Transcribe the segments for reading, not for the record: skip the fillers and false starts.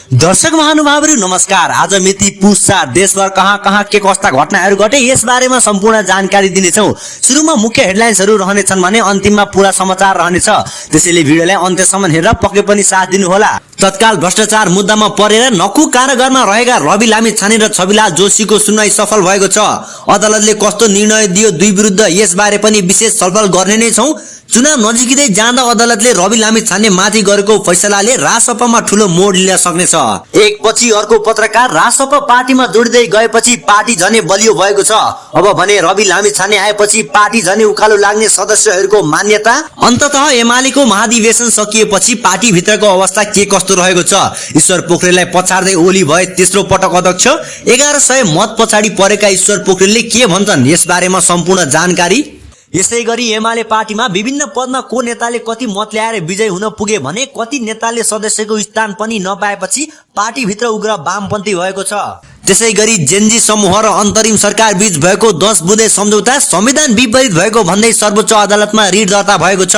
दर्शक महानुभावहरू नमस्कार। आज मिति पुस 4 देशभर कहाँ कहाँ के कस्ता घटनाहरू घटे यस बारेमा सम्पूर्ण जानकारी दिनेछौँ। सुरुमा मुख्य हेडलाइन्सहरू रहनेछन् भने अन्तिममा पूरा समाचार रहनेछ। त्यसैले भिडियोलाई अन्त्यसम्म हेरेर पक्कै पनि साथ दिनुहोला। तत्काल भ्रष्टाचार मुद्दामा परेर नकु कारागारमा रहेका रवि लामिछाने र छविलाल जोशीको सुनवाई सफल भएको छ। अदालतले कस्तो निर्णय दियो दुई विरुद्ध यसबारे पनि विशेष छलफल गर्ने नै छौँ। चुनाव नजिकै जाँदा अदालतले रवि लामिछाने माथि गरेको फैसलाले रासपामा ठूलो मोड लिन सक्नेछ। एक पछि अर्को पत्रकार रासपा पार्टीमा जोडिँदै गएपछि पार्टी झनै बलियो भएको छ। अब भने रवि लामिछाने आएपछि पार्टी झनै उकालो लाग्ने सदस्यहरूको मान्यता। अन्ततः एमालेको महाधिवेशन सकिएपछि पार्टी भित्रको अवस्था के कस्तो रहेको छ। ईश्वर पोखरेललाई पछाड्दै ओली भए तेस्रो पटक अध्यक्ष। 1100 मत पछाडि परेका ईश्वर पोखरेलले के भन्छन् यस बारेमा सम्पूर्ण जानकारी। यसै गरी एमाले पार्टीमा विभिन्न पदमा को नेताले कति मत ल्याएर विजय हुन पुगे भने कति नेताले सदस्यको स्थान पनि नपाएपछि पार्टीभित्र उग्र वामपन्थी भएको छ। त्यसै गरी जेनजी समूह र अन्तरिम सरकार बीच भएको 10 बुँदे सम्झौता संविधान विपरीत भएको भन्दै सर्वोच्च अदालतमा रिट दर्ता भएको छ।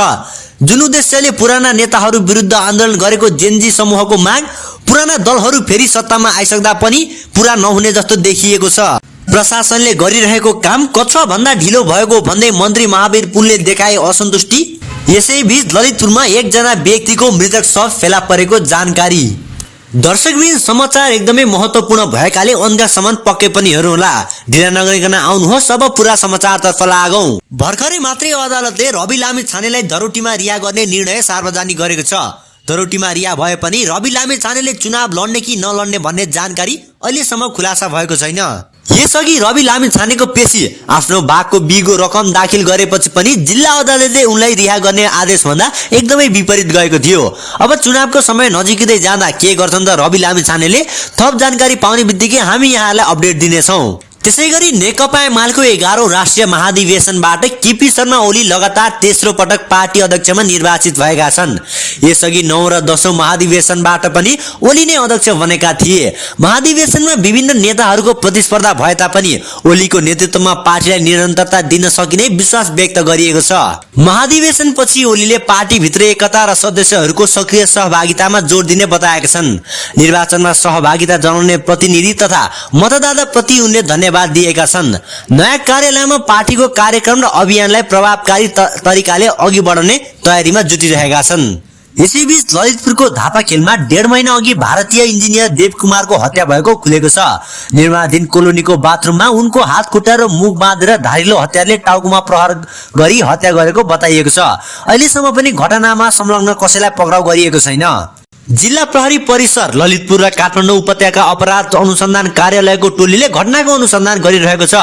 जुन उद्देश्यले पुराना नेताहरू विरुद्ध आन्दोलन गरेको जेनजी समूहको माग पुराना दलहरू फेरि सत्तामा आइसक्दा पनि पूरा नहुने जस्तो देखिएको छ। प्रशासनले गरिरहेको काम कछुवा भन्दा ढिलो भएको भन्दै मन्त्री महावीर पुनले देखाए असन्तुष्टि। यसैबीच ललितपुरमा एकजना व्यक्तिको मृतक शव फेला परेको जानकारी। दर्शकबिन समाचार एकदमै महत्त्वपूर्ण भएकाले अन्त्यसम्म पक्कै पनि हेर्नुहोला। ढिला नगरिकन आउनुहोस् अब पूरा समाचारतर्फ लागौं। भर्खरै मात्रै अदालतले रवि लामिछानेलाई धरोटीमा रिहा गर्ने निर्णय सार्वजनिक गरेको छ। धरोटीमा रिहा भए पनि रवि लामिछानेले चुनाव लड्ने कि नलड्ने भन्ने जानकारी अहिलेसम्म खुलासा भएको छैन। यसअघि रवि लामिछानेको पेशी आफ्नो भागको बिगो रकम दाखिल गरेपछि पनि जिल्ला अदालतले उनलाई रिहा गर्ने आदेश भन्दा एकदमै विपरीत गएको थियो। अब चुनावको समय नजिकै जाँदा के गर्छन् त रवि लामिछानेले थप जानकारी पाउने बित्तिकै हामी यहाँलाई अपडेट दिनेछौँ। त्यसैगरी नेकपा एमालेको 11औं राष्ट्रिय महाधिवेशनबाट केपी शर्मा ओली लगातार तेस्रो पटक पार्टी अध्यक्षमा निर्वाचित भएका छन्। यसअघि 9 र 10औं महाधिवेशनबाट पनि ओली नै अध्यक्ष बनेका थिए। महाधिवेशनमा विभिन्न नेताहरूको प्रतिस्पर्धा भए तापनि ओलीको नेतृत्वमा पार्टीलाई निरन्तरता दिन सकिने विश्वास व्यक्त गरिएको छ। महाधिवेशनपछि ओलीले पार्टीभित्र एकता र सदस्यहरूको सक्रिय सहभागितामा जोड दिने बताएका छन्। निर्वाचनमा सहभागिता जनाउने प्रतिनिधि तथा मतदाता प्रति उनले धन्यवाद दिएका छन्। नयाँ कार्यालयमा पार्टीको कार्यक्रम र अभियानलाई प्रभावकारी तरिकाले अघि बढाउने तयारीमा जुटिरहेका छन्। यसैबीच ललितपुरको धापाखेलमा 1.5 महिना अघि भारतीय इन्जिनियर देव कुमारको हत्या भएको खुलेको छ। निर्माणाधीन कोलोनीको बाथरुममा उनको हात खुट्टा र मुख बाँधेर धारिलो हतियारले टाउकोमा प्रहार गरी हत्या गरेको बताइएको छ। अहिलेसम्म पनि घटनामा संलग्न कसैलाई पक्राउ गरिएको छैन। जिल्ला प्रहरी परिसर ललितपुर र काठमाडौँ उपत्यका अपराध अनुसन्धान कार्यालयको टोलीले घटनाको अनुसन्धान गरिरहेको छ।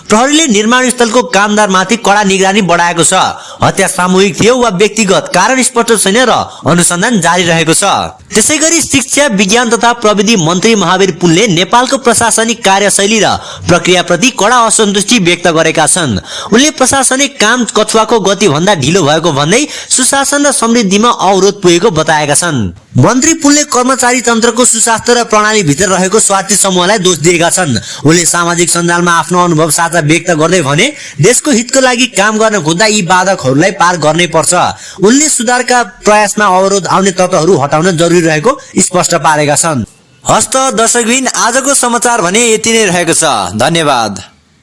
प्रहरीले निर्माण स्थलको कामदारमाथि कडा निगरानी बढाएको छ। हत्या सामूहिक थियो वा व्यक्तिगत कारण स्पष्ट छैन र अनुसन्धान जारी रहेको छ। त्यसैगरी शिक्षा विज्ञान तथा प्रविधि मन्त्री महावीर पुनले नेपालको प्रशासनिक कार्यशैली र प्रक्रियाप्रति कडा असन्तुष्टि व्यक्त गरेका छन्। उनले प्रशासनिक काम कछुवाको गति भन्दा ढिलो भएको भन्दै सुशासन र समृद्धिमा अवरोध पुगेको बताएका छन्। मन्त्री पुनले कर्मचारी तन्त्रको सुशासन र प्रणाली भित्र रहेको स्वार्थी समूहलाई दोष दिएका छन्। उनले सामाजिक सञ्जालमा आफ्नो अनुभव साझा व्यक्त गर्दै भने देशको हितको लागि काम गर्न खोज्दा यी बाधकहरूलाई पार गर्नै पर्छ। उनले सुधारका प्रयासमा अवरोध आउने तत्त्वहरू हटाउन जरुरी रहेको स्पष्ट पारेका छन्। हस्त दर्शकबिन आजको समाचार भने यति नै रहेको छ। धन्यवाद।